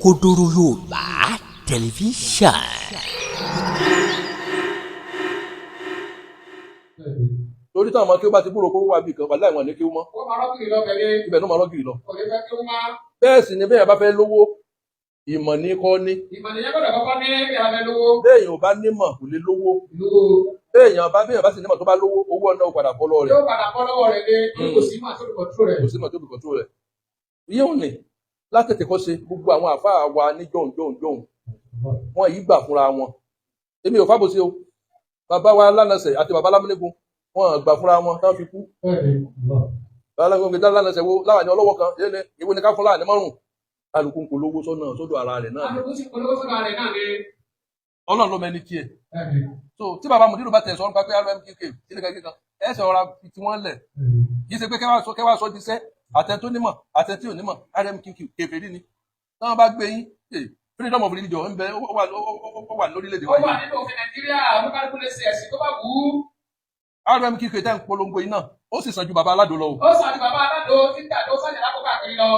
Òkodoro Yorùbá Tẹlifíṣàn. Torí táwọn ọmọ kí ó bá ti gbúrò kó wà bí kan wà láìwọ̀n ní kí ó mọ́. Ó máa rọ́gìrì lọ bẹ̀rẹ̀. Ibẹ̀ ló máa rọ́gìrì lọ. Kò ní fẹ́ kí ó máa. Bẹ́ẹ̀ sì ni bẹ́ẹ̀ bá fẹ́ lówó, ìmọ̀ ní kọ́ ní. Ìmọ̀ nìyẹn gbọ́dọ̀ kọ́kọ́ ní bí a fẹ́ lówó. Béèyàn ò bá nímọ̀ kò lè lówó. Lówó. Béèyàn bá sì nímọ̀ tó bá lówó, owó ọ̀nà ò padà bọ́ lọ́wọ́ rẹ̀. Yóò padà bọ́ lọ́wọ́ rẹ̀ lé torí kò sí màá tó lè kọ̀ntró rẹ̀. Kò sí mọ̀ tó fi kọ̀ntró rẹ̀. Yíò ní látètè kọ́ ṣe gbogbo àwọn àfáà wa ní jọ̀hún jọ̀hún jọ̀hún, wọn yìí gbà fúnra wọn. Èmi ò fábòsí o. Bàbá wa lánàṣẹ àti bàbá lámúnigun, wọn gbà fúnra wọn tán fi kú. Bàbá lámúnigun lánàṣẹ wo láwà ní ọlọ́wọ́ kan yẹn ni ìwé ni ká fún láàní márùn. Kálukú ń polówó sọ́nà sọ́dọ̀ ara rẹ̀ náà ni. Alùpùpù sì polówó sọ́dọ̀ rẹ̀ náà ni. Ọlọ́run ló mẹni tiẹ̀. So tí bàbá Mùdírù bá tẹ̀ sọ nípa pé RMKK kíni kan kíkan ẹ sọ ọ̀rọ̀ fi tí wọ́n lẹ̀. Kì í ṣe pé kẹwàá sọ di iṣẹ́ àtẹ tó nímọ̀ àtẹ tí ò nímọ̀ RMKK kèfèrí ni. Táwọn bá gbé yín, freedom of religion ń bẹ, ó wà lórílẹ̀‐èdè Ó wa wà yìí. nínú òfin Nàìjíríà, olúkálùkù lè ṣe ẹ̀sìn tó bá wù ú. RMKK tẹ́ ń polongo yìí náà, ó sì sàn ju bàbá aládò lọ o. Ó sàn ju bàbá aládò tí ń dàdó sàyàn lákòókò àkiri lọ.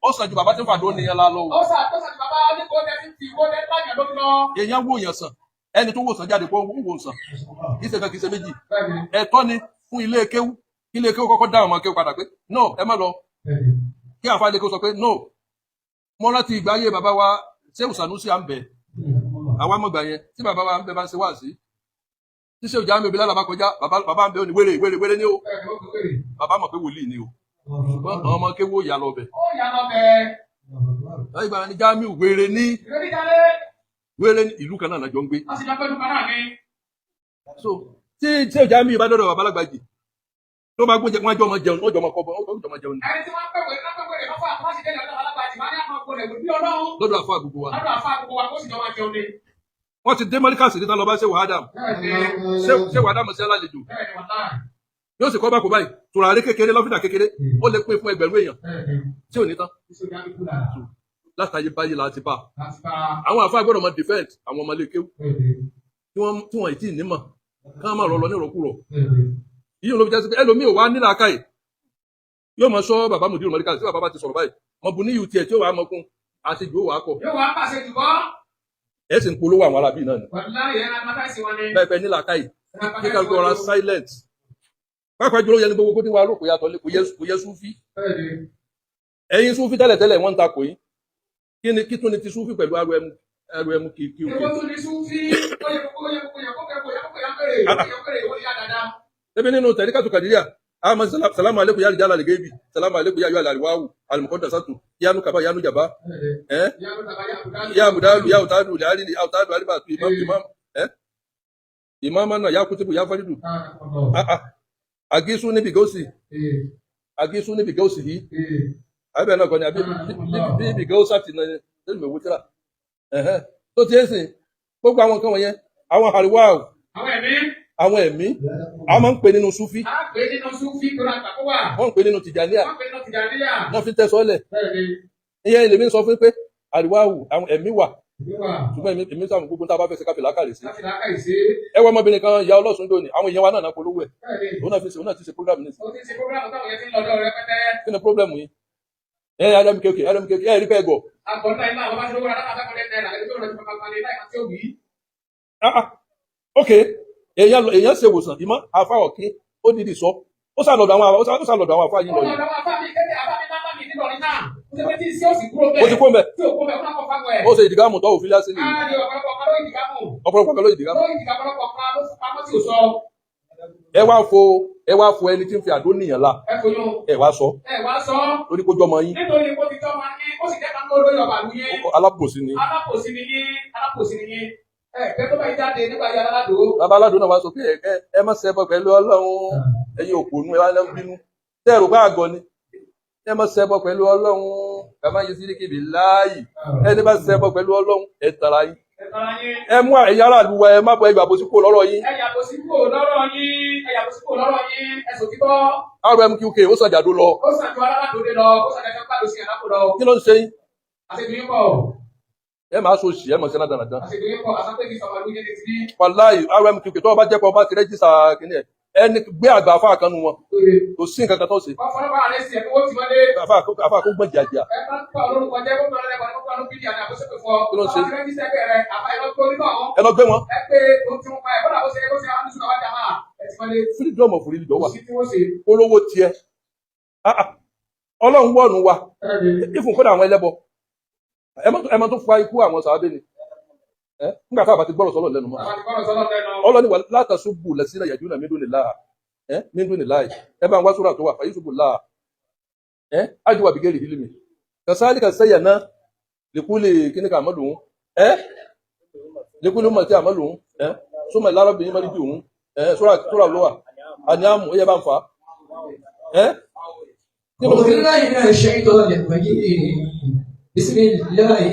Ó sàn ju bàbá tí ń fàdó níyan la lọ o. Ó sàn ju bàbá oníkó tẹ́tí ti ìwó tẹ́ láyàn lórí lọ. Èèyàn wò yàn sàn, ẹni tó wò sàn jáde kó wò sàn. Kì í ṣe kan, kì í ṣe méjì. Ẹ̀tọ́ ni fún ilé kéwú, kí ilé kéwú kọ́kọ́ dá àwọn ọmọ kéwú padà pé no, ẹ má lọ. Kí àfa ilé kéwú sọ pé no. Mo rántí ìgbà ayé bàbá wa Ṣéhù Sànúsì à ń bẹ̀. Àwa mọ̀gbà yẹn tí bàbá wa ń bẹ bá ń ṣe wáàsí. Tí Ṣéhù Jamiu Bilal bá kọjá, bàbá ń bẹ ó ní wéré wéré wéré ní o. Bàbá mọ̀ pé wòlíì ni o. Ṣùgbọ́n àwọn ọmọ kéwú ò yà lọ bẹ̀. Ó yà lọ bẹ̀. Láyé ìgbà ni Jamiu wéré ní Ìrẹ́lí jáde. wéré ní ìlú kan náà lájọ ń gbé. Wọ́n sì jọ pẹ̀lú kan náà ni. So tí Ṣéhù Jamiu bá dọ̀dọ̀ bàbá Lágbàjì tó bá gbóúnjẹ, wọ́n jọ ọmọ jẹun, wọ́n jọ ọmọ kọ́, wọ́n jọ ọmọ jẹun ni. Ẹni tí wọ́n pè wé náà pè wé lọ́fà, wọ́n sì dé lọ́dọ̀ alágbàjì, wọ́n á ní àwọn ọkùnrin bí Ọlọ́run. Lọ́dọ̀ àfáà gbogbo wa. Lọ́dọ̀ àfáà gbogbo wa kó sì jọ máa jẹun ni. Wọ́n ti dé Mọ́ríkàsì níta lọ bá Ṣéhù Adam. Ṣéhù Adam sí alálejò. Bẹ́ẹ̀ni, wàláì. Yóò sì kọ́ bá kó báyìí. Tùràrí kékeré, lọ́fíńdà kékeré, ó lè pín fún 1000 èèyàn tí ò ní tán. Látàyè báyìí la ti bá. Àwọn àfáà gbọ́dọ̀ máa defend àwọn ọmọ ilé kéwú tí wọ́n ì tí ì nímọ̀ ká má rọ lọ ní ìrọ̀kúrọ̀. Yíyún ló fi jẹ́ sí pé ẹlòmíì ò wá nílà káyì. Yóò máa sọ bàbá Mùdírù Mọ́ríkàsì tí bàbá bá ti sọ̀rọ̀ báyìí. Mọ̀ bù níyù tiẹ̀ tí ó wàá mọ̀kún àti ìjò wàá kọ̀. Yóò wá pàṣẹ jùbọ́. Ẹ sì ń polówó àwọn arábì náà ni. Wàláì, ẹ̀ advertise wọn ni. Bẹ́ẹ̀ pẹ́ nílà káyì. Kí kálukú ọ̀rọ̀ silent. Pápá jùlọ yẹn ni gbogbo kó tí wàá rò kò yàtọ̀ lé kò yẹ súfí. Ẹ̀yin súfí tẹ́lẹ̀tẹ́lẹ̀ wọ́n ń takò yín. Kí ni kí tún ni ti súfí pẹ̀lú RMKK? Èwo tún ni súfí? Ó yẹ kó yẹ kó yẹ kó yẹ kó yẹ kó yẹ kéré yẹ kéré ó yá dáadáa. Ebi nínú tẹ̀ríkàtù Kàdíríà, àmọ́ salamu aleykum ya rijal al-gaibi, salamu aleykum ya ayyuhal arwahu al-muqaddasatu, ya nukaba ya nujaba, ya mudalu ya utadu liali ya utadu alibatu imam imam imam na ya kutubu ya faridu. Agisu níbi gọ́ọ̀sì, agisu níbi gọ́ọ̀sì yìí. Àbẹ̀ náà kọ́ni àbí bí gọ́ọ̀sì àti náà lẹ́nu ìwé tíra. Tó ti ń sìn, gbogbo àwọn nǹkan wọ̀nyẹn, àwọn àríwá Àwọn ẹ̀mí. àwọn ẹ̀mí, a máa ń pè nínú súfí. A pè nínú súfí tó ra gbà kó wà. Wọ́n ń pè nínú Tìjàníà. Wọ́n pè nínú Tìjàníyà. Wọ́n fi ń tẹ́sọ́ lẹ̀. Ìyẹn lèmi ń sọ fún pé àríwá àwọn ẹ̀mí wà. Ṣùgbọ́n èmi sáwọn gbogbo tá a bá fẹ́ ṣe káfí làákàrè sí. Ẹ wọ ọmọbìnrin kan, ìyá ọlọ́sùn dòní, àwọn èèyàn wa náà náà polówó ẹ̀. Òun náà fi ṣe, òun náà ti ṣe program ní. Ó ti ṣe program táwọn yẹn ti ń lọ́dọ̀ rẹpẹtẹ. Kí ni problem yìí? Ẹ RMKK RMKK ẹ rí pẹ́ gọ̀. Àgọ́dá iná àwọn bá ti lówó rárá àtàkùnrin náírà ẹni tó rẹ̀ ti pàpà ní láì máa tí ó wí. Ok, èèyàn ṣe wòsàn ìmọ̀ àfa ọ̀kí ó dìdì sọ ó sàlọ̀dọ̀ àwọn ó sàlọ̀dọ̀ àwọn àfa yìí lọ Ó yìí. lọ́dọ̀ àwọn afá mi kéde afá mi máa mi nílọrin náà. Ó ṣe pé tí iṣẹ́ òsì kúrò bẹ́ẹ̀. Ó ti kó mbẹ. Tí ò kó bẹ́ẹ̀, ó náà kọ́ fáwọn ẹ̀. Ó ṣe ìdìgámù tó òfin lásìlì. Á ní ọ̀pọ̀lọpọ̀ kan ló ìdìgámù. Ọ̀pọ̀lọpọ̀ kan ló ìdìgámù. Ló ìdìgámù ọ̀pọ̀lọpọ̀ kan ló fún pamọ́ tí ò sọ. Ẹ wá fo ẹni tí ń fi àdó nìyàn la. Ẹ foyún. Ẹ wá sọ. Ẹ wá sọ. Torí kó jọmọ yín. Nítorí kó ti jọmọ yín, ó sì jẹ́ kan lórí ọba àlú yín. Alábòsí ni. Alábòsí ni yín, alábòsí ni yín. Ẹ pé tó bá yí jáde nígbà yàrá aládò. Bàbá aládò náà wá sọ pé ẹ má ṣẹbọ pẹ̀lú Ọlọ́run, ẹ̀yin òpònú ẹ wá lọ bínú. Tẹ́ ẹ̀rù bá àgọ́ ni. Ẹ má ṣẹbọ pẹ̀lú Ọlọ́run, kàmá yìí síríkì bí láàyè. Ẹni bá ṣẹbọ pẹ̀lú Ọlọ́run, ẹ tara yín. Ẹ tara yín. Ẹ mú ẹ̀yin aráàlú wa, ẹ má bọ ẹgbàá bó sí kúrò lọ́rọ̀ yín. Ẹ yàgò sí kúrò lọ́rọ̀ yín, ẹ yàgò sí kúrò lọ́rọ̀ yín, ẹ sòtítọ́. RMQK ó sàjàdó lọ. Ó sàn ju aládòde lọ, ó sàn jẹjẹrẹ pàdé sí àlápò lọ. Kí ló ń ṣe yín? Àṣejù yín pọ̀. Ẹ máa so òṣì, ẹ mọ̀ sí náà dáadáa. Àṣejù yín pọ̀, àṣàpè kì í sọ̀rọ̀ lóye ní ti bí. Wàláì RMQK tó o bá jẹ́ pé ọba ti rẹ́jísà kìíní ẹ̀, ẹni gbé àgbà afá kan nu wọn. Kò sí nǹkan kan tó ṣe. Wọ́n fọlọ́pàá rẹ̀ sí ẹ̀ kó wọ́n ti wọlé. Afá kó gbọ̀n jàjà. Ẹ bá ń pa olórúkọ jẹ́ kó tọ́lá lẹ́kọ̀ọ́ nípa ló bídíà ní àbọ̀sẹ̀ fún ọ. Kí ló ń ṣe? Bàbá ti rẹ́jísítà ẹgbẹ́ rẹ, àbá ẹ lọ gbé onítọ̀ ọ̀hún. Ẹ lọ gbé wọn. Ẹ pé o ti ń pa ẹ̀, kódà bó ṣe àwọn oníṣòwò àwájà máa ẹ ti mọ́lé. Freedom of religion Kò wà. sí tí wọ́n ṣe. Olówó tiẹ̀. Ah, ah. Ọlọ́run wọ̀nù wa ìfún kódà àwọn ẹlẹ́bọ. Ẹ má tó fa ikú àwọn sàábé ni. Ẹ nígbà tá a bá ti gbọ́rọ̀ sọ́lọ̀ lẹ́nu mọ́. Bàbá ti gbọ́dọ̀ sọ́lọ́ lẹ́nu. Ọlọ́ni wà látàṣubù lẹ́sìn yàjú náà mídùn nílá ẹ mídùn nílá ẹ bá ń wá sóra tó wà fàyè ṣubù láà ẹ ájúwà bìgẹ́rì hílímì kàsáálì kàsáyà náà lèkúlè kíní kà àmọ́lùún ẹ lèkúlè mọ̀tí àmọ́lùún ẹ súnmọ̀ ìlárọ̀bìnrin mọ́rí bí òun ẹ sóra sóra ló wà àníàmù ó yẹ bá ń fa ẹ kí ló أعوذ ṣe بالله من الشيطان الرجيم بسم الله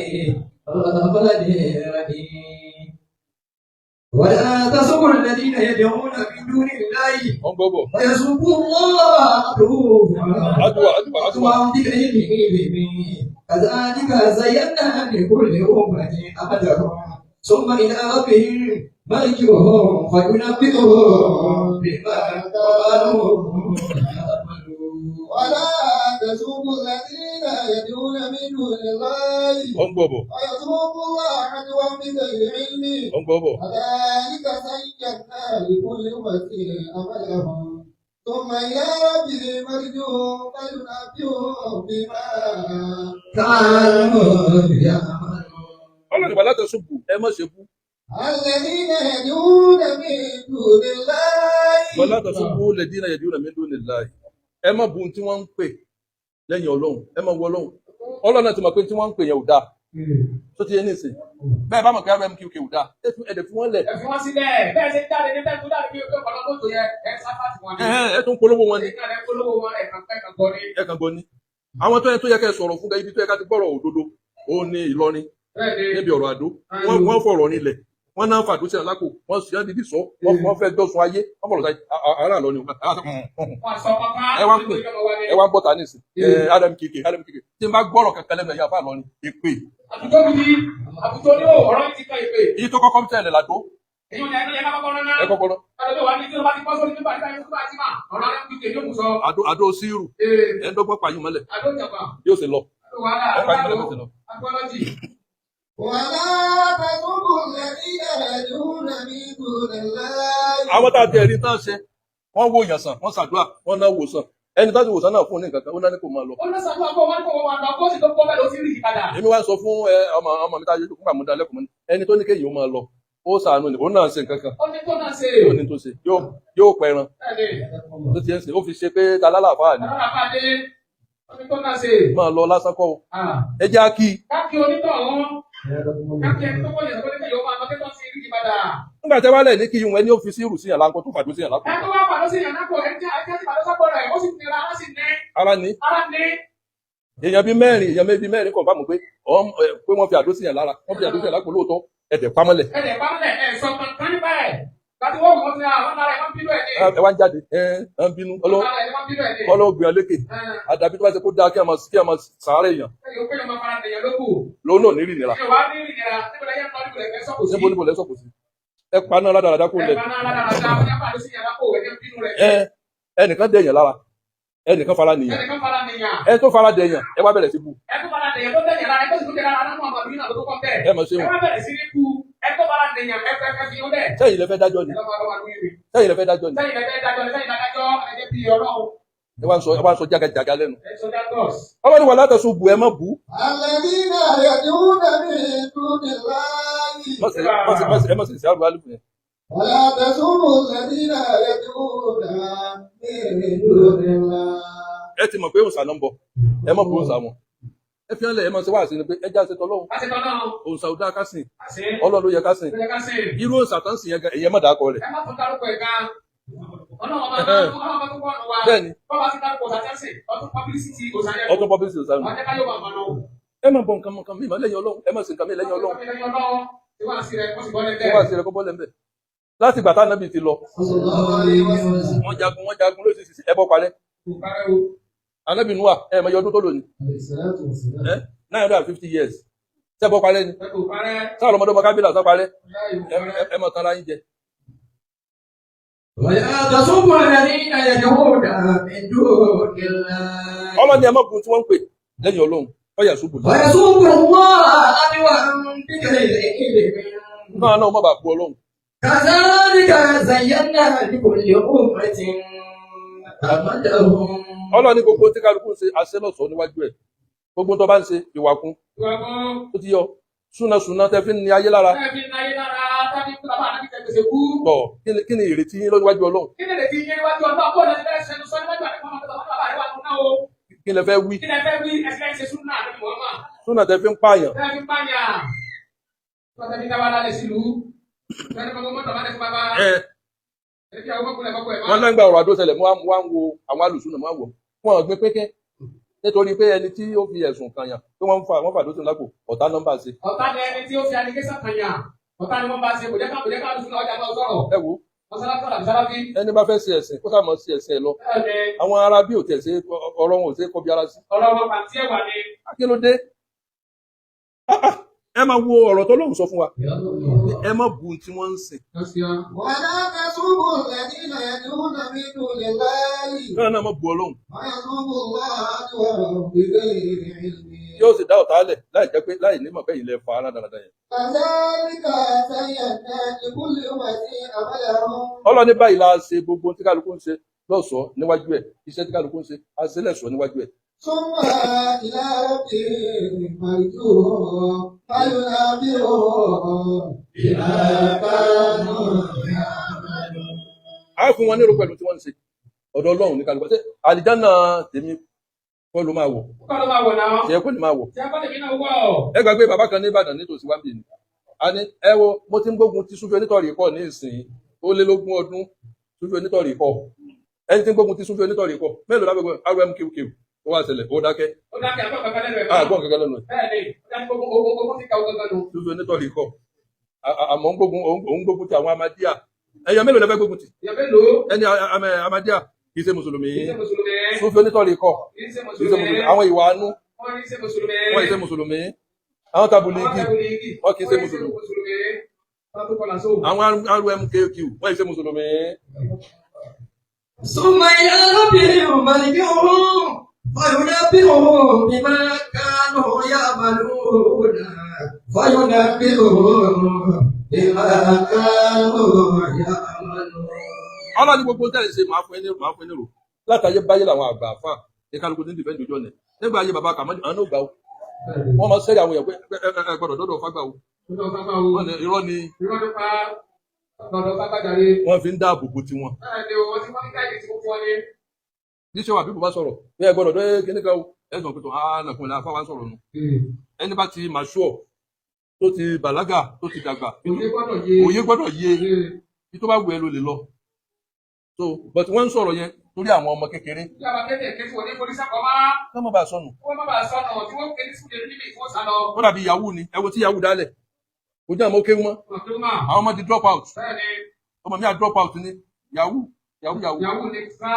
الرحمن الرحيم ولا تسبوا الذين يدعون من دون الله ọ̀n gbọ́ bọ̀ ويسبوا الله àdúrà àdúrà àdúrà عدوا بغير علم كذلك زينا لكل أمة أملهم ثم إلى ربهم مرجعهم فينبئهم بما كانوا يعملون. ولا تسبوا الذين يدعون من دون الله ọ̀n gbọ́ bọ̀ ويسبوا الله عدوا بغير علم ọ̀n gbọ́ bọ̀ كذلك زينا لكل أمة عملهم ثم إلى ربهم مرجعهم فينبئهم بما كانوا يعملون. Ọlọ́ni wà látàṣubù ẹ má ṣe bú. الذين يدعون من دون الله Wà látàṣubù lẹ́dínà yẹ̀dínà mídùn nílá ẹ má bu tí wọ́n ń pè lẹ́yìn Ọlọ́run, ẹ má wọ Ọlọ́run. Ọlọ́run náà ti mọ̀ pé tí wọ́n ń pè yẹn ò dáa tó ti yẹ ní ìsìn bẹ́ẹ̀ bá mọ̀ pé RMQK ò dáa ẹ tún ẹ̀dẹ̀ fún wọn lẹ̀. Ẹ fi wọ́n sílẹ̀. Bẹ́ẹ̀ ṣe ń jáde ní bẹ́ẹ̀ tó jáde bí ọkọ̀ lọ́dún tó yẹ ẹ ń sáfà tí wọ́n ní. Ẹ ẹ tún polówó wọn ni. Ẹ̀ka rẹ̀ polówó wọn, ẹ̀ka ẹ̀ka gbọ́ ni. Ẹ kàn gbọ́ ni àwọn tó yẹ tó yẹ kẹ́ sọ̀rọ̀ fún ibi tó yẹ ká ti gbọ́rọ̀ òdodo ó ní Ìlọrin Bẹ́ẹ̀ ni. níbi ọ̀rọ̀ àdó wọ́n fọ̀rọ̀ nílẹ̀ wọ́n náà fàdó sí alákò wọ́n sì dídì sọ wọ́n fẹ́ dọ́sun ayé wọ́n fọ̀rọ̀ sáyé ará lọ ni Wọ́n sọ ọkọ̀ ẹ wá ń pè ẹ wá ń bọ́ta nísìn ẹ RMKK RMKK tí n bá gbọ́rọ̀ kankan lẹ́nu ẹ̀yà fà lọ ni èpè. Àbùtó gidi, àbùtó ní ọ̀rọ̀ yìí ti kan ìpè. Èyí tó kọ́kọ́ tẹ̀lé làdó. Èyí ò ní ẹni yẹn ká kọ́kọ́ rán náà. Ẹ kọ́kọ́ rán. Kálọ̀ wà ní tí wọ́n bá ti bọ́ sórí pípa nípa ikú bá ti mà. Ọ̀rọ̀ RMKK yóò mú sọ. Àdó àdó sírù. Ẹ ń dọ́gbọ́n pààyàn mọ́lẹ̀. Àdó ìjàpá. Yóò ṣe lọ. Àdó wàhálà. Ẹ pààyàn mọ́lẹ̀ yóò ṣe lọ. Agbọ́lọ́jì. ولا تسبوا الذين يدعون من دون الله Àwọn tá a tẹ ẹ̀rí tán ṣe wọ́n wo èèyàn sàn wọ́n ṣàdúrà wọ́n náà wò sàn ẹni tá ti wò sàn náà fún un ní nǹkan kan ó náà ní kò máa lọ. Ó ní sàdúrà kó wọn kó wọn lọ kó sì tó kọ́ bẹ́ẹ̀ ló ti rí ìpadà. Èmi wá ń sọ fún ẹ ọmọ ọmọ mi tá a yọjú fún àmúdá lẹ́kùn mọ́ ni ẹni tó ní kéèyàn ó máa lọ ó ṣàánú ni òun náà ṣe nǹkan kan. Ó ní tó náà ṣe. Yóò ní tó ṣe yóò yóò pẹran tó ti ẹ̀ ń ṣe ó fi ṣe pé ta lálàáfáà ni. Lálàáfáà dé ó ní tó náà ṣe. Máa lọ lásán kọ́ o. Ẹ jẹ́ á kí. Káàkiri onítọ̀hún. Káàkiri ẹni tó wọ̀nyẹ̀ tó ní kéèyàn máa lọ kí tó ti rí ìpadà. Nígbà tí a bá lẹ̀ ní kí yun ẹni ó fi sírù sí yàn láńkó tó fàdó sí yàn lápò. Ẹ tó wá fàdó sí yàn lápò ẹ jẹ́ ẹ jẹ́ fàdó sápò rẹ̀ ó sì nira ó sì ní. Ara ní. Ara ní. Èèyàn bíi mẹ́rin èèyàn bíi mẹ́rin kàn bá mọ̀ pé pé wọ́n fi àdó sí yàn lára wọ́n fi àdó sí yàn lápò lóòótọ́ ẹ̀dẹ̀ pamọ́lẹ̀. Ẹ̀dẹ̀ pamọ́lẹ̀ ẹ̀ sọ kankan nípa ẹ̀. Láti wọ́n wọ́n ti àwọn ará ẹ̀ wọ́n bínú ẹ̀ ní. Ẹ wá ń jáde ẹ ẹ ń bínú ọlọ́wọ́ gbìyànjú lékè àdàbí tó bá ṣe kó dáa kí a máa sàárẹ̀ èèyàn. Lóun náà ní rí ìnira. Níbo níbo lẹ́sọ̀ kò sí. Ẹ paná rádaràdá kó lẹ̀. Ẹ paná rádaràdá ó yá pàdé sí yàrá kó ẹ jẹ́ bínú rẹ̀. Ẹ ẹnìkan dẹ̀yàn lára ẹnìkan fara nìyàn. Ẹnìkan fara nìyàn. Ẹ tó fara dẹ̀yàn ẹ wá bẹ̀rẹ̀ sí bú. Ẹ tó fara dẹ̀yàn tó dẹ̀yàn lára ẹ tó sì tún dẹ̀yàn lára nínú àwọn àbúrò náà tó kọ́ bẹ́ẹ̀. Ẹ mọ̀ ṣé Ẹ wọn. wá bẹ̀rẹ̀ sí ní bú ẹ tó fara dẹ̀yàn ẹ fẹ́ fi ó lẹ̀. Sẹ́yìn lẹ fẹ́ dájọ́ ni. Sẹ́yìn lẹ fẹ́ dájọ́ ni. Sẹ́yìn lẹ fẹ́ dájọ́ ni sẹ́yìn dájọ́ ẹ jẹ́ bí Ọlọ́run. Ẹ wá ń sọ ẹ wá ń sọ jágajàga lẹ́nu. Ẹ sọ jágọ́s. Ọlọ́run wà látẹ̀sùn bù ẹ má bú. الذين يدعون من دون الله Má ṣe má ṣe má ṣe ẹ má ṣe ṣe àrùn alùpùpù yẹn. ولا تسبوا الذين يدعون من دون الله Ẹ ti mọ̀ pé òòṣà náà ń bọ̀ ẹ má bú òòṣà wọn. Ẹ fi hàn lẹ̀ ẹ má ṣe wá sí ni pé ẹ já ṣe tọ́lọ́run. Àṣẹ tọ́lọ́run. Òòṣà ò dáa ká sìn. Àṣẹ. Ọlọ́run ló yẹ ká sìn. Ló yẹ ká sìn. Irú òòṣà tán sìn yẹn gan èyẹ má dàá kọ rẹ̀. Ẹ má tún dárúkọ ẹ̀ gan. Ọlọ́run ọba ọlọ́run ọba tó kọ́ ọ̀nà wa. Bẹ́ẹ̀ni. Bọ́lá ti dárúkọ òòṣà tẹ́sí ọtún publicity òòṣà yẹn. Ọtún publicity òòṣà yẹn. Ọjọ́ ká yóò máa mọ̀ náà. Ẹ má bọ nǹkan mọ nǹkan mímọ́ lẹ́yìn Ọlọ́run ẹ má sìn nǹkan mímọ́ lẹ́yìn Ọlọ́run. Lẹ́yìn Ọlọ́run. Tí wọ́n á sí rẹ̀ kó sì bọ́ lẹ́ńbẹ̀. Tí wọ́n á sí rẹ̀ kó bọ́ lẹ́ńbẹ̀. Láti ìgbà tánábì ti lọ. Wọ́n jagun wọ́n jagun lóṣìṣì ẹbọ parẹ́. Ànábì Nóà ẹ mọ iye ọdún tó lò ní. 950 years. Ṣẹ́bọ parẹ́ ni. Sáà lọ́mọdé ọmọ kábílà sá parẹ́. Ẹ mọ̀ tán ara yín jẹ. ولا تسبوا الذين يدعون من دون الله Ọlọ́ni ẹ má bu tí wọ́n ń pè lẹ́yìn Ọlọ́run. Ọyà ṣubú. ويسبوا الله عدوا Náà náà má bàa bu Ọlọ́run. كذلك زينا لكل أمة عملهم. Ọlọ́run ní gbogbo tí kálukú ń ṣe àṣẹ lọ́sọ̀ọ́ níwájú ẹ̀. Gbogbo tó bá ń ṣe ìwà kún. Ó ti yọ súnasúna tẹ fi ń ní ayé lára. Tọ̀ kí ni ìrètí yín lọ́wájú Ọlọ́run? Kí lẹ fẹ́ wí? Súnà tẹ fi ń pààyàn. Ẹ wọ́n lẹ́gbàá ọ̀rọ̀ àdó ṣẹlẹ̀, mo wá ń wo àwọn alùsùnà, mo wá wọ̀ fún ọ̀gbìn pékẹ́ nítorí pé ẹni tí ó fi ẹ̀sùn kàn yàn pé wọ́n ń fa wọ́n fàdó sí lápò ọ̀tá nọ́mbà ṣe. Ọ̀tá ni ẹni tí ó fi allegation kan yàn. Ọ̀tá ni wọ́n bá ṣe, kò jẹ́ ká kò jẹ́ ká lùsùn ọjà náà sọ̀rọ̀. Ẹ wo Mọ́sálásí àbí sáláfí. ẹni bá fẹ́ ṣe ẹ̀sìn kó sáà mọ̀ sí ẹ̀sìn ẹ̀ lọ. Bẹ́ẹ̀ ni Àwọn ará bí ò tẹ̀ ṣe ọ̀rọ̀ wọn ò ṣe é kọbi ara sí. ọ̀rọ̀ wọn pàǹtí ẹ̀wà ni. Kí ló dé? Ẹ máa wo ọ̀rọ̀ tó lóun sọ fún wa. Ẹ má bu tí wọ́n ń sìn. ولا تسبوا الذين يدعون من دون الله Náà náà má bu Ọlọ́run. ويسبوا الله عدوا بغير علم. Yóò sì dá ọ̀tá lẹ̀ láì jẹ́ pé láì ní mọ̀ pé ilẹ̀ fa ara dáradára yẹn. كذلك زينا لكل أمة عملهم. Ọlọ́run ní báyìí la ṣe gbogbo tí kálukú ń ṣe lọ́sọ̀ọ́ níwájú ẹ̀. Iṣẹ́ tí kálukú ń ṣe a ṣe lẹ́sọ̀ọ́ níwájú ẹ̀. ثم إلى ربهم مرجعهم فينبئهم بما كانوا يعملون. A fún wọn nírò pẹ̀lú tí wọ́n ń ṣe. Ọ̀dọ̀ Ọlọ́run ní kálukú. Ṣé àlìjáná tèmi kọ́ ló máa wọ̀? Kọ́ ló máa wọ̀ náà. Ṣé kò ní máa wọ̀? Ṣé kọ́ lèmi náà wọ̀? Ẹ gbàgbé bàbá kan ní Ìbàdàn nítòsí wáńbì ni. A ní ẹ wo mo ti ń gbógun ti Súfì onítọ̀rì kọ́ ní ìsìn ó lé lógún ọdún Súfì onítọ̀rì kọ́. Ẹni tí ń gbógun ti Súfì onítọ̀rì kọ́ mélòó lábẹ́gbẹ́ RMQQ ó wá ṣẹlẹ̀ ó dákẹ́. Ó dákẹ́ àbọ̀ kankan lẹ́nu ẹ̀. Àgbọ̀n kankan lẹ́nu ẹ̀. Bẹ́ẹ̀ ni, ó dákẹ́ ogun ti ka ogun gan nu. Súfì onítọ̀rì kọ́. Àmọ́ ń gbógun òun gbógun ti àwọn Amadíà. Ẹ̀yàn mélòó lẹ fẹ́ gbógun ti? Ìyẹn mélòó? Ẹni Amadíà kì í ṣe Mùsùlùmí. Kì í ṣe Mùsùlùmí. Súfì onítọ̀rì kọ́ Kì í ṣe kì í ṣe Mùsùlùmí. Mùsùlùmí. Àwọn ìwà àánú Wọ́n kì í ṣe Mùsùlùmí. wọ́n kì í ṣe Mùsùlùmí. Àwọn tabuligi wọ́n kì í ṣe Mùsùlùmí. Mùsùlùmí. Wọ́n tó kọlà sóògùn. Àwọn RMKQ wọ́n kì í ṣe Mùsùlùmí. ثم إلى ربهم مرجعهم فينبئهم بما كانوا يعملون. فينبئهم بما كانوا يعملون. Ọlọ́run ní gbogbo tẹ́lẹ̀ ṣe máa fún ẹni máa fún ẹni rò látàyé báyé làwọn àgbà àfà ní kálukú ní dìfẹ́ǹdì ojú ọ̀nà nígbà ayé bàbá kàmọ́ àwọn náà gbà ó wọ́n máa sẹ́yìn àwọn èèyàn pé ẹ ẹ gbọ́dọ̀ dọ́dọ̀ fágbà o. Lọ́dọ̀ fagbá o. Wọ́n ní irọ́ ni Irọ́ ló pa lọ́dọ̀ fagbá jàre. wọ́n fi ń dáàbò bo tiwọn. Bẹ́ẹ̀ ni o, wọ́n ti wọ́n ní káyìí tí mo fọ́ ni. Níṣẹ́ wà bíbù bá sọ̀rọ̀ bí ẹ gbọ́dọ̀ dọ́ kíní kan o ẹ sọ pé tó á nàkùn ilẹ̀ afáwa sọ̀rọ̀ nù. Ẹni bá ti màṣúọ̀ tó ti bàlágà tó ti dàgbà Òye gbọ́dọ̀ yé. òye gbọ́dọ̀ yé bí tó bá wù ẹ ló lè lọ. So but wọ́n ń sọ̀rọ̀ yẹn torí àwọn ọmọ kékeré Bí a bá kéde kéde wọ́n ní polisi àkọ́má, kí wọ́n má bàa sọnù. wọ́n má bàa sọnù tí wọ́n kéde sùn lè níbi tí wọ́n sá lọ. Ó dàbí yahoo ni ẹ wo tí yahoo dálẹ̀ kò jẹ́ àmọ́ kéwú mọ́ Wọ́n tó máa. àwọn ọmọ di drop out Bẹ́ẹ̀ ni, ọmọ mi à drop out ni yahoo yahoo yahoo. Yahoo ni sá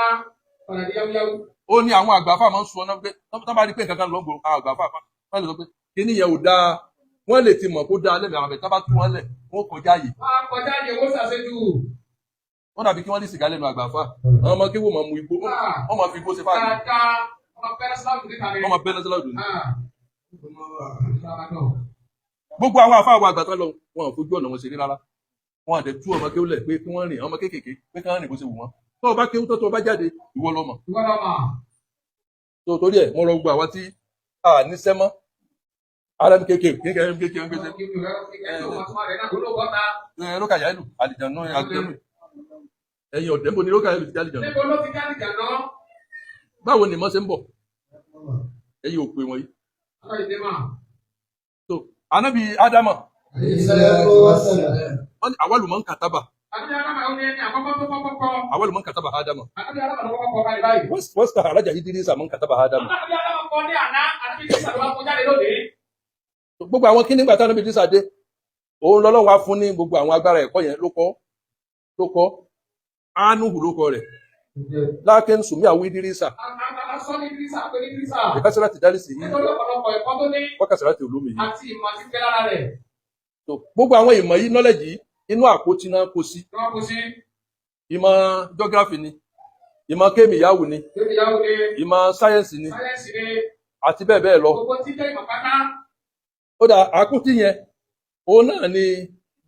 padà di yahoo yahoo. Ó ní àwọn àgbà fáà máa ń sọ náà pé tó bá rí pé nǹkan kan lọ gbòòrò àwọn àgbà fáà máa lè sọ pé kíní yẹn ò dáa wọ́n lè ti mọ̀ kó dáa lẹ́mìí àwọn àbẹ̀ tó bá tú wọn lẹ̀ wọ́n kọjá yìí. Wọ́n á kọjá ní owó ṣàṣejù. Wọ́n dàbí kí wọ́n ní sìgá lẹ́nu àgbà fáà àwọn ọmọ kéwù máa mu igbó wọ́n máa fi igbó ṣe fáàrí Dáadáa, wọ́n máa bẹ́rẹ̀ síláàmù níta ni. wọ́n máa bẹ́ẹ̀ lọ́sọ̀lọ́dún ni. Ah. Gbogbo àwọn àfáà wa àgbà tó lọ wọn ò fojú ọ̀nà wọn ṣeré rárá wọn àdẹ tú ọmọ kéwù lẹ̀ pé kí wọ́n rìn ọmọ kéékèèké pé kí wọ́n rìn bó ṣe wù wọ́n tó o bá kéwù tó o bá jáde ìwọ lọ mọ̀. Ìwọ lọ mọ̀. Tó torí ẹ̀ mo rọ gbogbo àwa tí a ní sẹ́mọ́ rmkk kékeré mkk mkk lókà yàlù àlìjànú àlìjànú ẹ̀yin ọ̀dẹ́ mo ní lókà yàlù ti jẹ́ àlìjànú. Níbo ló ti jáde jàná? Báwo ni ìmọ̀ ṣe ń bọ̀ ẹ̀yin òpè wọ̀nyí. So anabi Ádámà wọ́n ní awwalu man kataba awwalu man kataba Ádámà wastaharaja Idrisa man kataba Ádámà. Gbogbo àwọn kí nígbà táwọn Idrisa dé òun lọ́lọ́run wá fún ní gbogbo àwọn agbára ẹ̀kọ́ yẹn ló kọ́ ló kọ́ ánuhu ló kọ́ rẹ̀ lákín sùnmí àwọn Idrisa ìkásíra ti dárí sí yìí wákàsíra ti olómi yìí. Àti ìmọ̀ àti fẹ́ lára rẹ̀. So, gbogbo àwọn ìmọ̀ yìí knowledge yìí inú àpótí náà kó sí. Wọ́n kó sí. Ìmọ̀ geography ni, ìmọ̀ kémìyàwó ni, Kémìyàwó ni, ìmọ̀ sáyẹ́ǹsì ni, sáyẹ́ǹsì ni, àti bẹ́ẹ̀ bẹ́ẹ̀ lọ. Gbogbo tí jẹ́ ìmọ̀ pátá. Ó dà àpótí yẹn, òun náà ni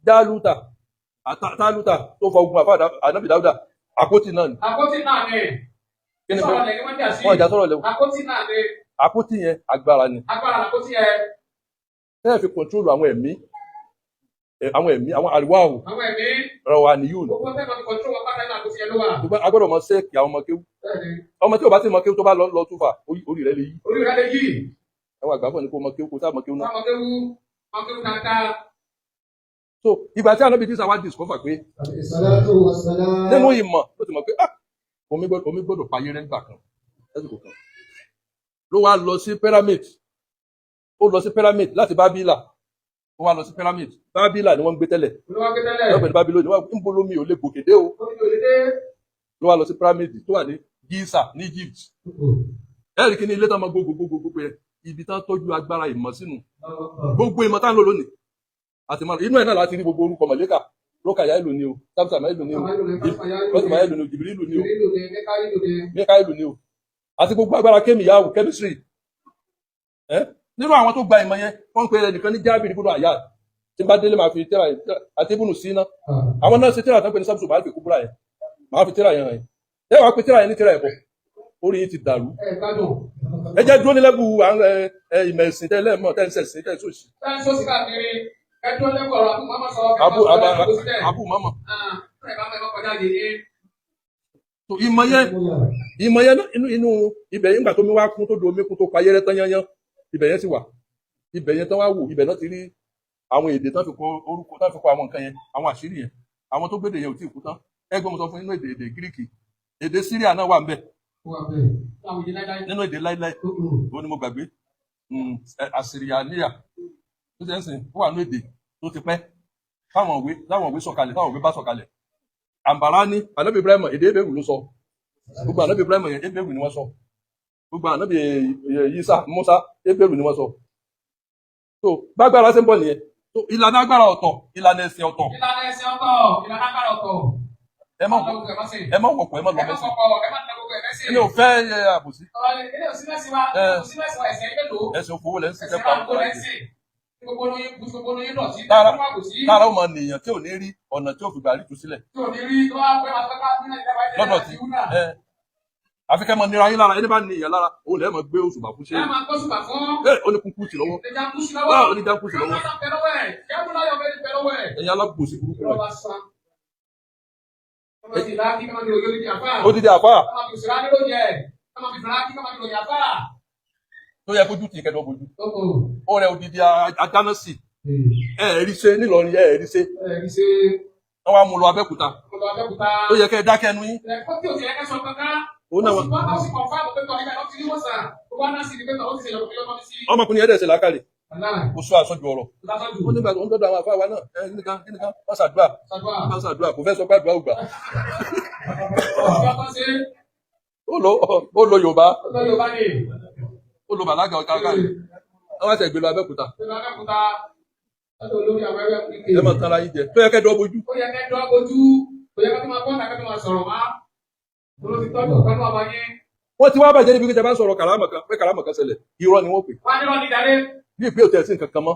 Jálútà Tálútà tó fọ ogun àfa Ànábì Dáúdà, àpótí náà ni. Àpótí náà ni. Kí ni Sọ̀rọ̀ bẹ́ẹ̀? lẹ̀ ni wọ́n jà sí. Wọ́n jà sọ̀rọ̀ lẹ́wọ̀. Àpótí náà ni. Àpótí yẹn agbára ni. Agbára làpótí yẹn. Tẹ́ẹ̀ fi kọ̀ntrólù àwọn ẹ̀mí, àwọn ẹ̀mí, àwọn àríwáwò, Àwọn ẹ̀mí. rọwà níyùn. Gbogbo tẹ́ bá fi kọ̀ntró wọn pátá nínú àpótí yẹn ló wà. A gbọ́dọ̀ mọ sẹ́ẹ̀kì àwọn ọmọ kéwú. Bẹ́ẹ̀ni. Ọmọ tí ò bá sì mọ kéwú tó bá lọ lọ túfà, orí rẹ̀ lè yí. Orí rẹ̀ lè yí. Àwọn àgbàfọ̀ ni kó mọ kéwú, kó sáà mọ kéwú náà. Ọmọ kéwú, ọmọ kéwú dáadáa. So ìgbà tí Ànábì Ísà wá discover pé Salatu wa salam. nínú ìmọ̀ ló ti mọ̀ pé ah omi gbọ́dọ̀ payé rẹ̀ nígbà kan lásìkò kan, ló wá lọ sí pyramid. Ó lọ sí pyramid láti Bábílà. Ó wá lọ sí pyramid. Bábílà ni wọ́n ń gbé tẹ́lẹ̀. Olúwa gbé tẹ́lẹ̀. Lọ́pẹ̀ ní Bábílónì wọ́n ń bolomi ò lè gòkè dé o. Omi ò lè dé. Ló wá lọ sí pyramid tó wà ní Giza ní Egypt. Ẹ̀rí kí ni ilé tó máa gbogbo gbogbo gbogbo yẹn, ibi tán tọ́jú agbára ìmọ̀ sínú, gbogbo ìmọ̀ tá ń lò lónìí àti mọ̀ inú ẹ̀ náà láti rí gbogbo orúkọ mọ̀lẹ́kà. Lókàyà ìlú ni o, sábìsàmà ìlú ni o, lọ́sùnmọ̀ ìlú ni o, jìbìrì ìlú ni o, Ìlú ni, Mẹ́kà ìlú ni. Míkáílù ni o, àti gbogbo agbára kémìyàwó, chemistry. Ẹ nínú àwọn tó gba ìmọ̀ yẹn, wọ́n ń pe ẹnìkan ní Jábìrì ibùdó àyà tí n bá délé máa fi tẹ́ra àti ibùnú síná. Àwọn náà ṣe tẹ́ra tán pé ní sábùsù, máa fi kúbúrà yẹn, máa fi tẹ́ra yẹn hàn yín. Ẹ wàá pe tẹ́ra yẹn ní tẹ́ra ẹ̀bọ, orí yín ti dàrú. Ẹ gbádùn. Ẹ jẹ́ dúró ní lẹ́bù ìmọ̀ ẹ̀sìn tẹ́ lẹ́mọ̀ tẹ́ ń sẹ̀sìn tẹ́ ń sòsì. Ẹ ń sọ́sì káàkiri. Ẹ dúró lẹ́kọ̀ọ́ ọ̀rọ̀ àbúkù máma sọ. Abu abu abu mama. Ẹ bá mọ̀ kọjá yìí. So ìmọ̀ yẹn náà, inú ibẹ̀ yẹn, nígbà tó mi wá kún tó do omi kún tó pa ayẹ́rẹ́ tán yányán, ibẹ̀ yẹn sì wà. Ibẹ̀ yẹn tán wá wò, ibẹ̀ náà ti rí àwọn èdè tán fi kọ orúkọ, tán fi kọ àwọn nǹkan yẹn, àwọn àṣírí yẹn. Àwọn tó gbédè yẹn ò tí ì kú tán. Ẹ gbọ́n mo sọ fún inú èdè Gíríkì, èdè Síríà náà wà ń bẹ̀ Àwọn ìdílé láíláí. nínú èdè láíláí ó ní mo gbàgbé. Àsìríyàníyà tó ti ń sìn, ó wà nínú èdè tó ti pẹ́ táwọn ìwé sọ̀kalẹ̀, táwọn ìwé bá sọ̀kalẹ̀. Àǹbàrá ní Ànábì Ibrahim, èdè Ebéèrù ló sọ. Gbogbo Ànábì Ibrahim yẹn, Ebéèrù ni wọ́n sọ. Gbogbo Ànábì Yísà, Musa, Ebéèrù ni wọ́n sọ. So bágbára ṣe ń bọ̀ nìyẹn. So ìlànà agbára ọ̀tọ̀, ìlànà ẹ̀sìn ọ̀tọ̀. Ìlànà ẹ̀sìn ọ̀tọ̀, ìlànà agbára ọ̀tọ̀. Ẹ má Ọlọ́run ẹ má sìn. ẹ má wọ̀pọ̀, ẹ má lọ Ẹ má mẹ́sìn. kọ̀kọ̀, ẹ má nà gbogbo ẹ̀ mẹ́sìn. Èmi ò fẹ́ àbòsí. Ilé òsì mẹ́sìn wa, òsì mẹ́sìn wa, ẹ̀sìn ẹgbẹ́ lò. Ẹ̀sìn òfowó lẹ́ ń Ẹ̀sìn ṣiṣẹ́ pa ráńkó lẹ́sìn. Gbogbo lóyún, gbogbo lóyún dọ̀tí. Tara- Gbogbo àbòsí. Tára ó máa nìyàn tí ò ní rí ọ̀nà tí ò fi gbà rí tu sílẹ̀ Tí ò ní rí tó wá pẹ́ máa pẹ́ ká ní ìjọba ilé lọ́dọ̀ tí ẹ àfi kẹ́ mọ nira yín lára. Ẹni bá ní ìyàn lára, òun lẹ́ẹ̀ mọ gbé òṣùbà fún ṣé. Ẹ máa gbọ́ ṣùgbà fún. Ẹ ó ní kúkú tì lọ́wọ́. Ẹja kú sí lọ́wọ́. Báwo ó ní dákú sí lọ́wọ́? Káwọn bẹ lọ́wọ́ ẹ̀. Kẹ́kọ̀ọ́ láyọ̀ bẹ́ẹ̀ bẹ lọ́wọ́ ẹ̀. Ẹ̀yin alábòsí burúkú rẹ̀. Ìrọ̀bà san. Kọ́mọ ti láàkí, kọ́mọ ti ròyìn olùdí àfáà. Ó dídí àfáà. Kọ́mọ fi òṣèré lóye ẹ̀. Kọ́mọ fi fìlà kí, kọ́mọ fi ròyìn àfáà. Tó yẹ kójú tì í kẹ́dọ̀ bójú. Tókò. Ó rẹ odidi adáná sí. Ẹ ẹ̀ rí ṣe nílọrin, ẹ ẹ̀ rí ṣe. Ẹ rí ṣe. Wọ́n wá mú lọ Abẹ́òkúta. Mo lọ Abẹ́òkúta. Tó yẹ kẹ́ ẹ dákẹ́ ẹnu yín. Ẹ̀kọ́ tí ò ti yẹ kẹ́ sọ kankan. Òun náà Ó wà. sì wọ́n ó sì kọ̀ǹfàmù pé tọ́ ibẹ̀ ló ti rí wòsàn. Gbogbo àná sì ni pé tọ́ ó ti ṣe ìyọ̀kọ̀ sí. Ọmọkùnrin yẹn dẹ̀ ṣe làákàlẹ̀. Wàláì, Kò sọ àsọjù ọ̀rọ̀. lásán jù. Ó nígbà tó ń dọ́dọ̀ àwọn àfáà wa náà, ẹ nìkan nìkan wọ́n ṣàdúrà. Ṣàdúrà. Wọ́n ṣàdúrà, kò fẹ́ sọ pé àdúrà ò gbà. Ọ̀gá kan ṣe Ó lo Yorùbá, ó lọ Yorùbá ni. ó lo bàlágà ọ̀tá káàkiri. Wọ́n wá ṣe gbé lọ Abẹ́òkúta. Ṣé lọ Abẹ́òkúta? Lọ́dọ̀ olórí àwọn ẹgbẹ́ MPK. Ẹ máa tanra yín jẹ. Tó yẹ kẹ́ dọ́ bójú. Ó yẹ kẹ́ dọ́ ojú. Ó yẹ kẹ́ tó máa bọ́ta kẹ́ tó máa sọ̀rọ̀ wá. Olórí tọ́jú ọ̀kan náà wáyé. Wọ́n ti wá bàjẹ́ níbi kí ẹ bá ń sọ̀rọ̀ kàrámà kan pé kàrámà kan ṣẹlẹ̀. Irọ́ ni wọ́n pè. Wá ní lọ́ọ̀ni darí. Bí ìpè òtẹ̀ sí nǹkan kan mọ́.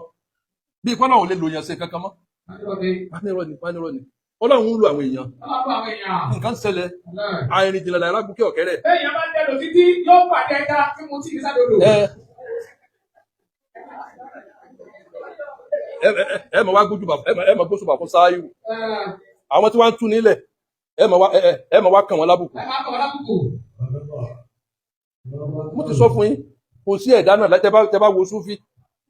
Bí ìpọ́n náà ò lè lo yàn sí nǹkan kan mọ́. Wá ní lọ́ọ̀ni. Wọ́n ní irọ́ ni, wọ́n ní irọ́ ni. Ọlọ́run ń lo àwọn èèyàn. Ọlọ́run àwọn èèyàn. Nǹkan ń ṣẹlẹ̀. Wàláì. Àìrìn jìnlẹ̀ làrá gúnkẹ́ ọ̀kẹ́rẹ́. Béèyàn bá ń dẹnu títí yóò pàdé ẹja tí mo tí ì sáré odò. Ẹ mọ̀ wá gbójúbà, ẹ mọ̀ gbóṣùbà fún sááyù. Àwọn tí wọ́n ń tú nílẹ̀, ẹ mọ̀ wá kàn wọ́n lábùkù. Ẹ máa kọ̀ wọ́n lábùkù. Mo ti sọ fún yín, kò sí ẹ̀dá náà tẹ́ bá wo súfì,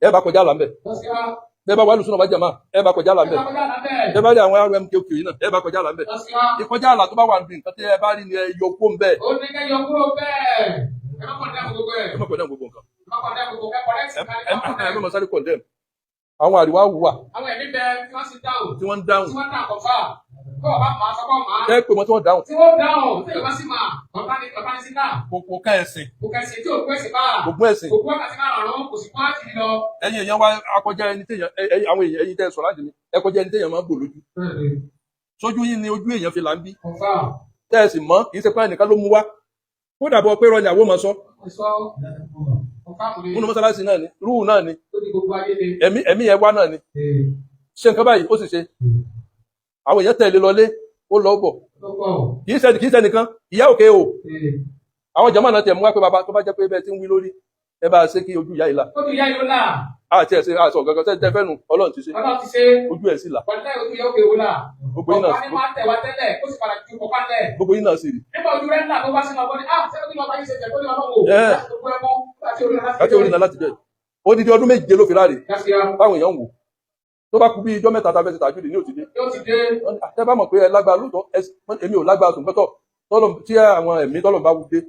ẹ bá kọjá là ń bẹ̀. Lọ́síwá. Tẹ́ bá wà lùsùn náà bá jàmá, ẹ bá kọjá là ń Ẹ bẹ̀. máa kọjá lábẹ́. Tẹ́ bá rí àwọn RMKK yìí náà, ẹ bá kọjá là ń bẹ̀. Lọ́síwá. Ìkọjá àlà tó bá wà níbi nǹkan tí ẹ bá rí ni ẹ yọ kó ń bẹ̀. Ó ní kẹ́ yọ kúrò bẹ́ẹ̀. Ẹ má kọ̀ dẹ́ gbogbo ẹ̀. Ẹ má kọjá gbogbo nǹkan. Ẹ má kọ̀ dẹ́ gbogbo ẹ̀ kọ̀rẹ́tì Ẹ kalẹ̀. ẹ ẹ má sáré condemn. Àwọn àríwá wà Àwọn ẹ̀mí bẹ tí wọ́n sì dáhùn. tí wọ́n ń dáhùn. Tí wọ́n dà kọ̀fà. Kó o bá máa sọ kó máa. Tẹ́ pé wọ́n tí wọ́n dáhùn. Tí wọ́n dáhùn tí ìbá sì máa ọ̀tá ni ọ̀tá ni sí náà. Kò kò ká ẹ̀sìn, Kò kẹ̀sì tí òkú ẹ̀sìn bá. kò gún ẹ̀sìn. Òkú wákàtí márùn-ún kò sì kún ájì lọ. Ẹ̀yin èèyàn wa akọjá ẹni téèyàn àwọn èèyàn ẹ̀yin tẹ́ ẹ sọ láti mi, ẹ kọjá ẹni téèyàn máa ń bò lójú. Sójú yín ni ojú èèyàn fi là ń bí. Kọ̀fà. Tẹ́ ẹ sì mọ̀, kì í ṣe pé ẹnìkan ló mú wá. Kódà bọ́ pé rọ́ọ̀nì àwọn máa sọ. Sọ kọ̀fà kò ní. Nínú mọ́sálásí náà ni, rúù náà ni, Tó di gbogbo ayé ni. ẹ̀mí yẹn wá náà ni. Ṣe nǹkan báyìí, ó sì ṣe. Àwọn èèyàn tẹ̀lé lọlé, ó lọ bọ̀. Tó pọ̀. Kì í ṣe nìkan ìyá òkè o. Àwọn jàmáà náà tiẹ̀ mú wá pé bàbá, tó bá jẹ́ pé bẹ́ẹ̀ tí ń wí lórí, ẹ bá ṣe kí ojú ìyá yìí là. Ó ti yá ìlú là. Àti ẹ̀sìn àṣọ gangan tẹ́ fẹ́ nu, Ọlọ́run ti ṣe. Ọlọ́run ti ṣe. Ojú ẹ̀ sì là. Wàlẹ́ ojú yẹ òkè wò là. Gbogbo yín náà Ọ̀pá ní máa tẹ̀ wá tẹ́lẹ̀, ó sì padà ju ọ̀pá lẹ̀. Gbogbo yín náà sì rí. Nígbà ojú rẹ̀ ńlá tó wá sínú ọgbọ́n ni, ah, ṣé ó ní ọba yìí ṣe jẹ́ kó ní ọlọ́run o. Ẹ́. Láti gbogbo ẹmọ, láti orí náà. Láti orí náà láti jẹ́ odidi ọdún 7 ló fi ráre. Gaskiya. Báwọn èèyàn ń wò tó bá kú bí ijọ́ 3 tá a fẹ́ ṣe tàjúdì ní òtítì. Yóò ti dé. Tẹ́ bá mọ̀ pé ẹ lágbára lóòótọ́, èmi ò lágbára tó nǹkan tọ̀ tọ́lọ̀ tí àwọn ẹ̀mí tọ́lọ̀ bá wù dé,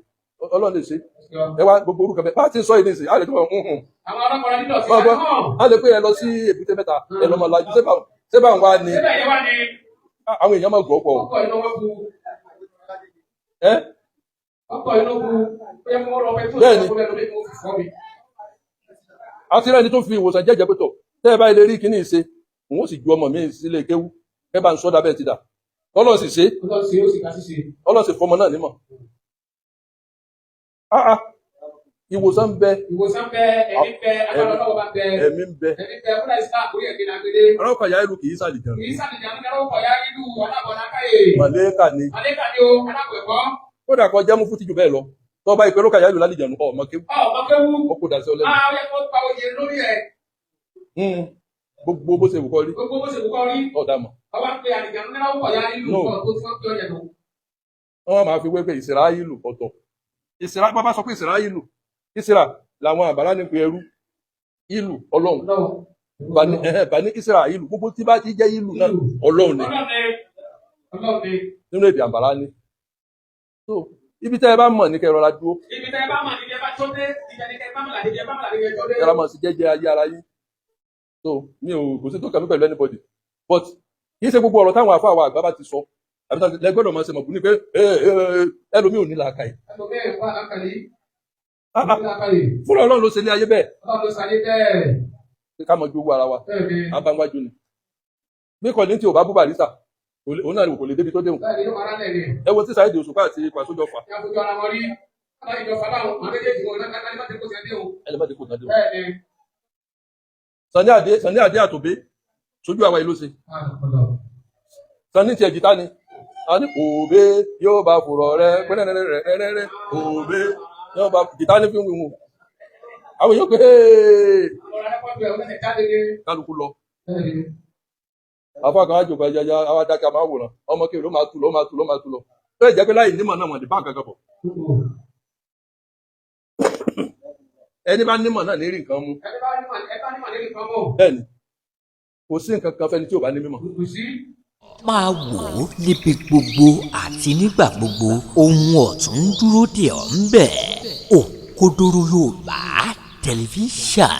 Ọlọ́run lè ṣe. Ẹ wá gbogbo orúkọ bẹ́ẹ̀ bá ti sọ yìí nísìnyí, á lè tó wọn hùn. Àwọn ọlọ́pàá nílò sí Bá gbọ́. hàn. Á lè pé ẹ lọ sí èbúté mẹ́ta, ẹ lọ́mọ lajú sébà ń wá ni. Síbẹ̀ yẹn wá ní Àwọn èèyàn máa gbọ́ pọ̀. Ọkọ̀ iná wọn bu. Ẹ Ọkọ̀ iná bu. Ó yẹ kí wọ́n lọ pẹ́ tó Bẹ́ẹ̀ni. ṣe kó lẹ́nu bí mo fi fọ́ mi. Àti rẹ́ni tó fi ìwòsàn jẹ́jẹ́ pé tọ̀ tẹ́ ẹ bá ilé rí kíní ìṣe, òun ó sì ju ọmọ mi sílé kéwú, ẹ bá ń sọ́dà bẹ́ẹ̀ ti dà, Ọlọ́run sì ṣe. Ọlọ́run ṣe, ó sì ká ṣíṣe. Ọlọ́run sì fọmọ náà nímọ̀. Ah ah, ìwòsàn ń bẹ. Ìwòsàn bẹ, ẹ̀mí bẹ, agbára Ọlọ́run bá bẹ. Ẹ̀mí ń bẹ. Ẹ̀mí bẹ, kúrò ìsìlá àkórí ẹ̀mí làgbélé. Ọlọ́kọ̀ yà ìlú kì í sàlìjàn. Kì í sàlìjà ní ọkọ̀ ya ìlú alábọ̀ lákàyè. Màlẹ́kà ni. Màlẹ́kà ni o, alábọ̀ ẹ̀kọ́. Kódà kọ jẹ́mú fún tìjú bẹ́ẹ̀ lọ, tọ́ba ìpè lókà yà ìlú lálìjàn, ọmọ kéwú. Ọmọ kéwú. Ó kó dà sí ọlẹ́nu. Ah, ó yẹ kó pa oyè lórí ẹ̀. Gbogbo bó ṣe wù kọ́ rí. Gbogbo bó ṣe wù kọ́ rí. Ọ̀dà mọ̀. Ọba ń pe àlìjàn ní ọkọ̀ ya ìlú No. tó ti wọ́n pe ọyẹ̀ nù. Wọ́n máa fi wé pé Ìsìráyìlù ọ̀tọ̀. Ìsìrá, bàbá sọ pé Ìsìráyìlù, Ìsìrà làwọn àbárá ní pé ẹrú, ìlú Ọlọ́run. Ọlọ́run. Bani ẹhẹn, bani Ìsìráyìlù, gbogbo tí bá ti jẹ́ ìlú náà, Ọlọ́run ni. Ọlọ́run ni. Ọlọ́run ni. Nínú èdè àbárá ni. So ibi tẹ́ ẹ bá mọ̀ ní kẹ́ ẹ rọra dúró. Ibi tẹ́ ẹ bá mọ̀ ní kẹ́ ẹ bá tó dé, ibẹ̀ ní kẹ́ ẹ bá mọ̀ láti kẹ́ ẹ bá mọ̀ láti kẹ́ ẹ tó dé. Kẹ́ ẹ máa sì jẹ́jẹ́ ayé ara yín. So mi ò kò sí tó kàn mí pẹ̀lú anybody, but kì í ṣe gbogbo ọ̀rọ̀ táwọn àfáà wa àgbà bá ti sọ àbí tá lẹ́gbọ́dọ̀ máa ṣe mọ̀ ní pé ẹlòmíì ò ní làákàyè. Ẹlòmíì wà lákàlí. Ah, ah, Lákàlí. fúnra Ọlọ́run ló ṣe ilé ayé bẹ́ẹ̀. Ọlọ́run ló ṣayé bẹ́ẹ̀. Pé ká mọ ju owó ara wa. Bẹ́ẹ̀ ni. Abáńwájú ni bí kò ní tí ò bá bú Barrister, òun náà kò lè débi tó déhùn. Bẹ́ẹ̀ ni yóò máa rálẹ̀ ni. Ẹ wo tí Saheed Òṣùpá àti Pàṣẹ jọ fà. Yà fojú ara wọn rí. Bàbá ìjọ fàbáwọn, àwọn méjèèjì wọn náà ká ní má ti kó sí ẹdí o. Ẹ lè má dé kò náà déhùn. Bẹ́ẹ̀ ni. Sunny Adé àtòbé sójú àwa ìlú ṣe. Ah, Ọlọ́run. Sunny tiẹ̀ jìtá ni a ní òbé yóò bá fòrọ̀ rẹ pẹ́rẹ́rẹ́rẹ́rẹ́rẹ́, òbé yóò bá jìtá ní fi ń wíwù àwọn èèyàn pé "Hey!" Ọ̀rọ̀ rẹ́pọ̀tù ẹ̀ ọ̀lẹ́sẹ̀ jáde ni. Kálukú lọ. Bẹ́ẹ̀ ni. Àfọ kan àjòkò ajaja àwọn adáka máa wòran ọmọ kí ló máa tu lọ, máa tu lọ, máa tu lọ. Bẹ́ẹ̀ jẹ́ pé láì nímọ̀ náà wọ́n lè bá nǹkan kan bọ̀. Ẹni bá nímọ̀ náà ní rí nǹkan mú. Ẹ bá nímọ̀, ẹ bá nímọ̀ nínú kan mọ̀. Bẹ́ẹ̀ ni, kò sí nǹkan kan fẹ́ni tí ò bá ní mímọ̀. Kò sí. Máa wò ó níbi gbogbo àti nígbà gbogbo, ohun ọ̀tun ń dúró dè ọ́ ń bẹ̀. Òkodoro Yorùbá Tẹlifíṣàn.